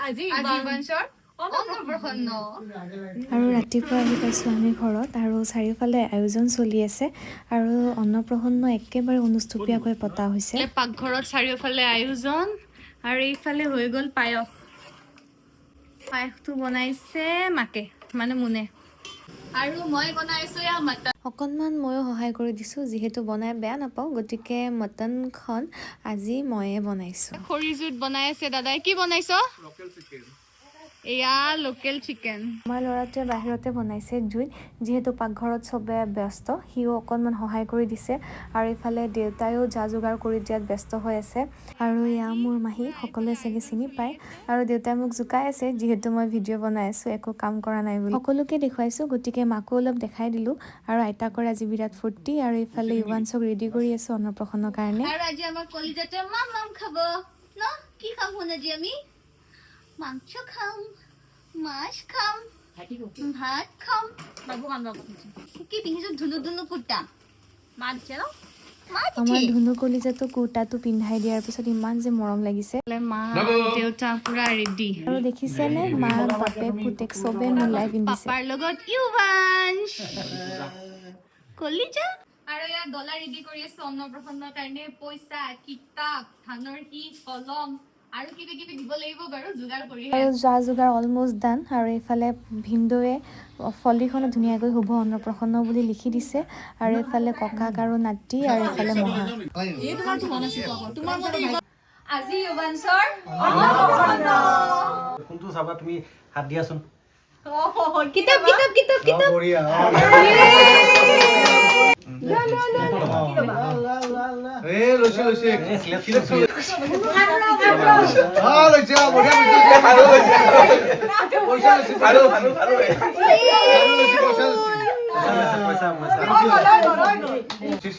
আজি ইভান্সৰ অন্নপ্ৰাশন। আৰু ৰাতিপুৱা আহি পাইছোঁ আমি ঘৰত আৰু চাৰিওফালে আয়োজন চলি আছে আৰু অন্নপ্ৰাশন একেবাৰে অনুষ্টুপীয়াকৈ পতা হৈছে। পাকঘৰত চাৰিওফালে আয়োজন আৰু এইফালে হৈ গ'ল পায়স। পায়সটো বনাইছে মাকে, মানে মুনে, আৰু মই বনাইছো এয়া মটন। অকণমান ময়ো সহায় কৰি দিছোঁ, যিহেতু বনাই বেয়া নাপাওঁ, গতিকে মটনখন আজি ময়ে বনাইছোঁ। খৰি জুইত বনাই আছে দাদাই। কি বনাইছ? এয়া লোকেল চিকেন। আমাৰ ল'ৰাটোৱে বাহিৰতে বনাইছে জুইত, যিহেতু পাকঘৰত চবে ব্যস্ত, সিও অকণমান সহায় কৰি দিছে। আৰু এইফালে দেউতাইও যা যোগাৰ কৰি দিয়াত ব্যস্ত হৈ আছে। আৰু এয়া মোৰ মাহী, সকলোৱে চাগে চিনি পায়। আৰু দেউতাই মোক জোকাই আছে, যিহেতু মই ভিডিঅ' বনাই আছোঁ, একো কাম কৰা নাই বুলি। সকলোকে দেখুৱাইছোঁ, গতিকে মাকো অলপ দেখাই দিলোঁ। আৰু আইতাকৰ আজি বিৰাট ফূৰ্তি। আৰু এইফালে ইৱানছক ৰেডি কৰি আছোঁ অন্নপ্ৰাশনৰ কাৰণে। আৰু আজি আমাৰ কলিজাটোৱে মাম মাম খাব ন? কি খাম শুন? আজি আমি মাংস খাম, মাছ খাম, ভাত খাম। কি পিন্ধিছো? ধুনু ধুনু কুৰ্তা। মা দিছে ন? মা। আমাৰ ধুনু কলিজাটো কুৰ্তাটো পিন্ধাই দিয়াৰ পিছত ইমান যে মৰম লাগিছে। মা দেউতা পুৰা ৰেডি। আৰু দেখিছেনে, মাক বাপেক পুতেক চবে মিলাই পিন্ধিছে। পাপাৰ লগত ইউভান্স কলিজা। আৰু ইয়াত ডলা ৰেডি কৰি আছো অন্নপ্ৰাশনৰ কাৰণে। পইচা, কিতাপ, ধানৰ শীষ, কলম আৰু কিবা কিবি দিব লাগিব বাৰু, যোগাৰ কৰি। আৰু যা যোগাৰ অলমষ্ট ডান। আৰু এইফালে ভিনদেউৱে ফলিখনত ধুনীয়াকৈ শুভ অন্নপ্ৰাশন বুলি লিখি দিছে। আৰু এইফালে ককাক আৰু নাতি আৰু এইফালে মহা। আজি ইউভান্সৰ কোনটো চাবা তুমি? হাত দিয়াচোন। কিতাপ, কিতাপ, কিতাপ, কিতাপ। বঢ়িয়া। এ লৈছে, লৈছে। এই চিলেট। অ, লৈছে। অ, বঢ়িয়া লৈছে। পইচা লৈছে, লৈছে, পইচা লৈছে। পইচা, পইচা।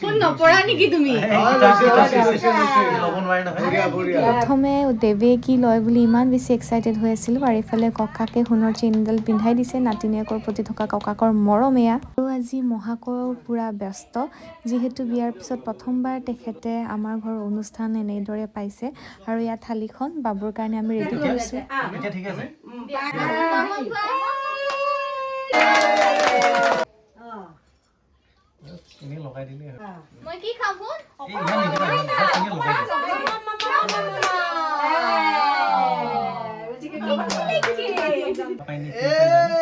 ফোন নপঢ়া নেকি তুমি? অ, লৈছে, লৈছে, লৈছে, লৈছে। ল'ব নোৱাৰি নহয়। বঢ়িয়া, বঢ়িয়া। প্ৰথমে দেৱে কি লয় বুলি ইমান বেছি এক্সাইটেড হৈ আছিলোঁ। আৰু এইফালে ককাকে সোণৰ চেইনডাল পিন্ধাই দিছে। নাতিনীয়েকৰ প্ৰতি থকা ককাকৰ মৰম এয়া। আৰু আজি মহাকও পূৰা ব্যস্ত, যিহেতু বিয়াৰ পিছত প্ৰথমবাৰ তেখেতে আমাৰ ঘৰৰ অনুষ্ঠান এনেদৰে পাইছে। আৰু ইয়াত থালিখন বাবুৰ কাৰণে আমি ৰেডি কৰিছোঁ। এতিয়া ঠিক আছে। এনেই লগাই দিলে হয়। মই কি খাম শুন? এই ইমান নিদিবা, ইমান নিদিবা, এনেই লগাই দিয়া। পাই নে কি পাই জানো?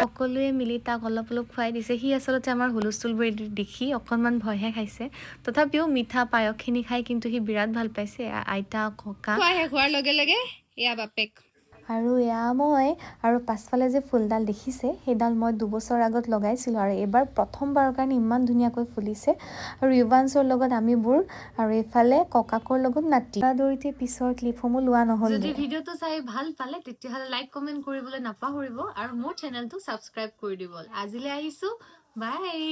সকলোৱে মিলি তাক অলপ অলপ খুৱাই দিছে। সি আচলতে আমাৰ হুলস্থুলবোৰ দেখি অকণমান ভয়হে খাইছে। তথাপিও মিঠা পায়সখিনি খাই কিন্তু সি বিৰাট ভাল পাইছে। আইতা, ককা। খোৱা শেষ হোৱাৰ লগে লগে এয়া বাপেক। আৰু এয়া মই। আৰু পাছফালে যে ফুলডাল দেখিছে, সেইডাল মই 2 বছৰ আগত লগাইছিলোঁ আৰু এইবাৰ প্ৰথমবাৰৰ কাৰণে ইমান ধুনীয়াকৈ ফুলিছে। আৰু ইভান্সৰ লগত আমিবোৰ আৰু এইফালে ককাকৰ লগত নাতি। দৌৰিতে পিছৰ ক্লিপসমূহ লোৱা নহ'ল। যদি ভিডিঅ'টো চাই ভাল পালে, তেতিয়াহ'লে লাইক, কমেণ্ট কৰিবলৈ নাপাহৰিব আৰু মোৰ চেনেলটো ছাবস্ক্ৰাইব কৰি দিব। আজিলৈ আহিছোঁ, বাই।